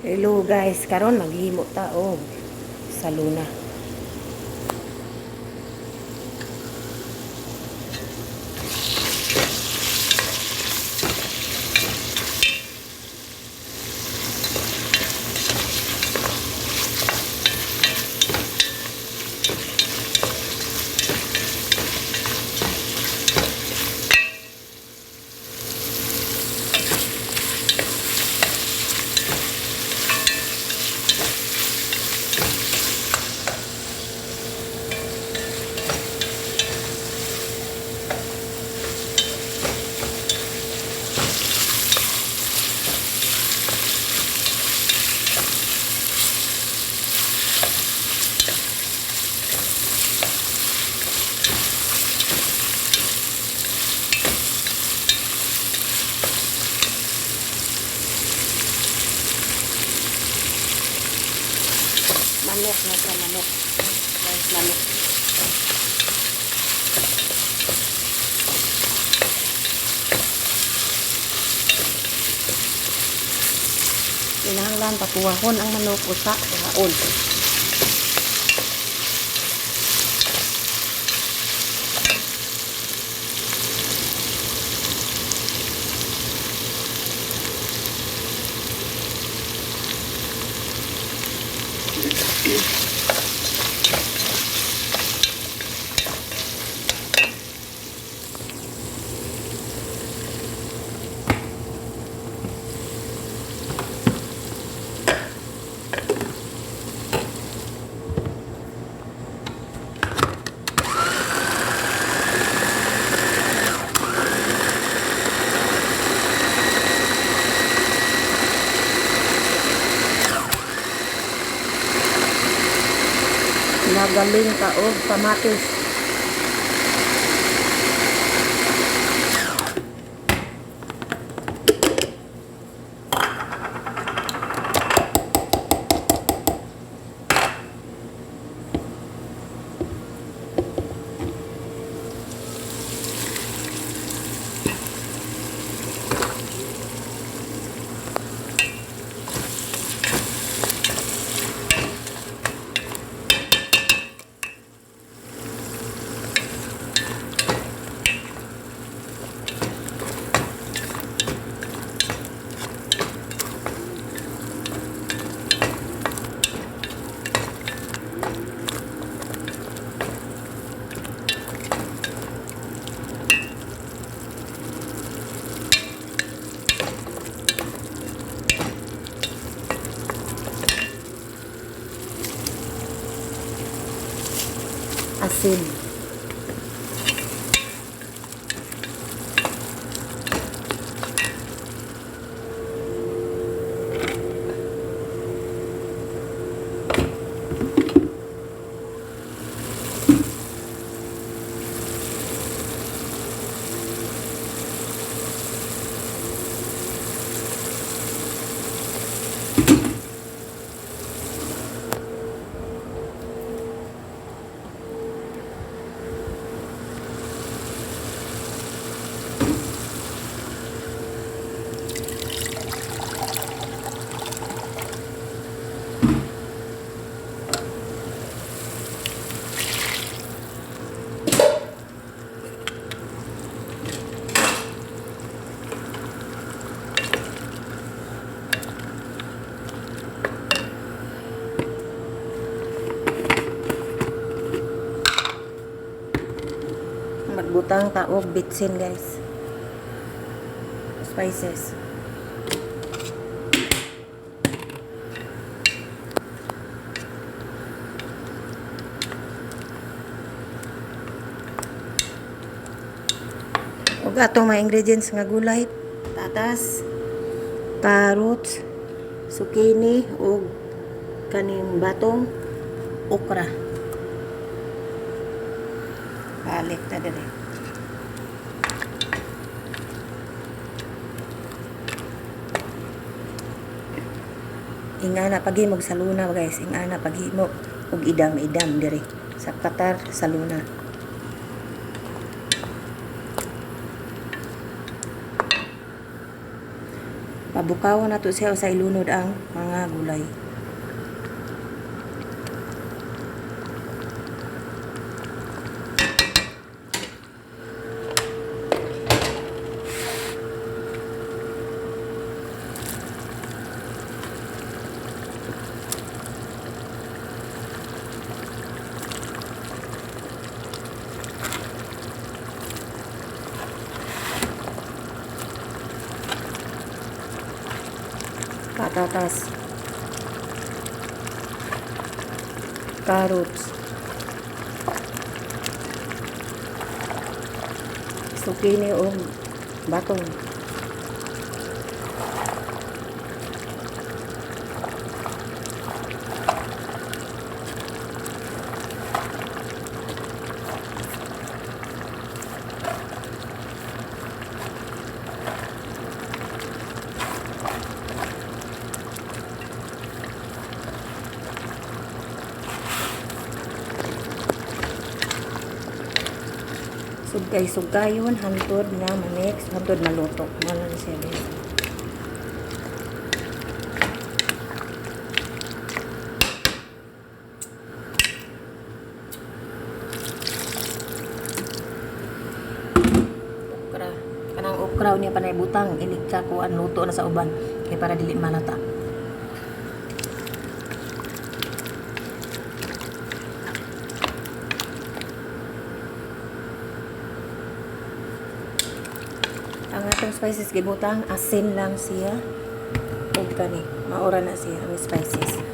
Hello guys, karon maghimo ta og saluna. Manok na sa manok. Guys, manok. Kinahanglan patuwahon ang manok usa kuhaon. Nagaling ka og kamatis. Asin. Magbutang ta og bitsin, guys. Spices. Ug atong mga ingredients nga gulay, tatas, carrots, zucchini ug kaning batong okra. Balik ta diri. Ingana paghimog saluna, guys, ingana paghimo og idam-idam diri sa Qatar saluna. Pabukawon nato siya usa ilunod ang mga gulay. Patatas, carrots, zucchini o batong. Sugkay sugkayon hantod na ma-mix, hantod maluto. Mao na ni siya, guys. Okra. Kanang okra niya panay butang inig ka kuan luto na sa uban kay para dili malata. Ang atong spices gibutang asin lang siya ug kani maura na siya ang spices.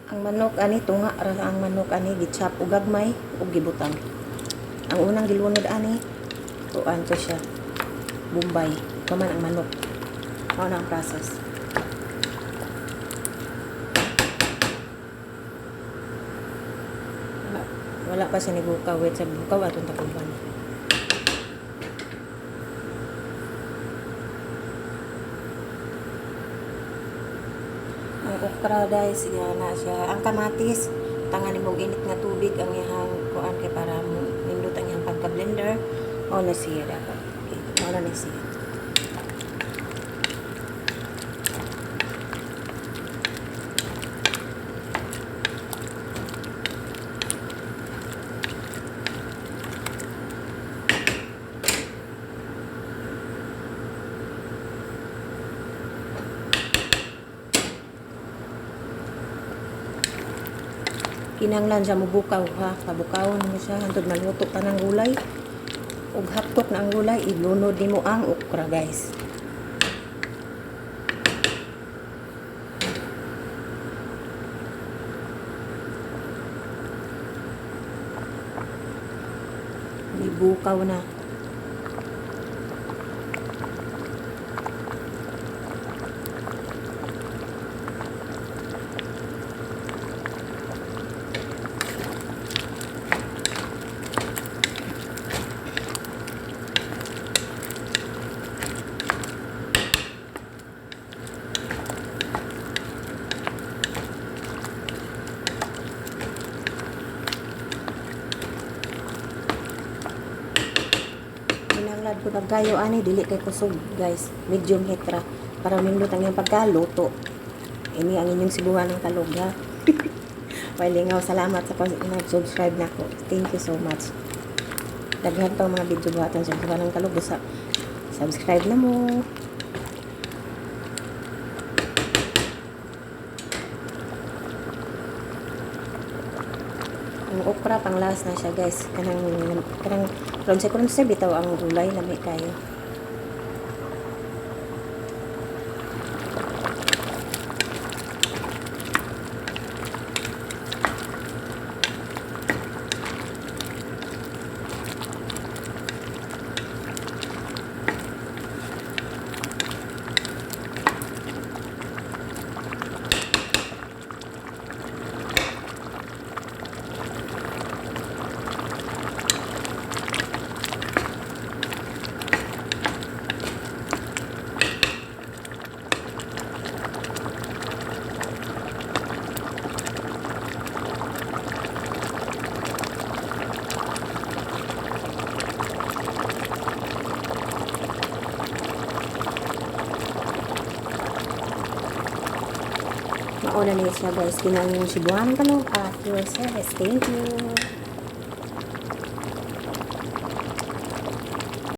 Ang manok ani tunga ra ang manok ani gi-chop og gagmay ug gibutang. Ang unang gilunod ani kuan to siya. Bombay. Paman ang manok. Mao na ang process. Wala, wala pa siya nibukaw. Wait sa bukaw atong takuban. Ang okra guys, siya na siya. Ang kamatis, tangan nimo og init nga tubig ang iyang kuan kay para mo nindot ang iyang pagka-blender. Mao na siya dapat. Okay, mao na ni siya. Kinahanglan siya mubukaw ha, pabukawon mo siya hantod maluto tanang gulay. Ug haptok na ang gulay, ilunod nimo ang okra, guys. Ibukaw na. Kinahanglan ko nagkayo ani dili kay kusog, guys. Medium heat ra para nindot ang iyang pagkaluto. Ini ang inyong sibuhanong kalog ha. Walingaw, salamat sa nag-subscribe nako. Thank you so much. Daghan pa mga video buhatan sa sibuhanong kalog. Busa, subscribe na mo. Ang okra pang last na siya, guys. Kanang kanang crunchy crunchy bitaw ang gulay, lami kayo. Mao na ni siya, guys. Kini ang inyong Cebuanong Talog at your service. Thank you.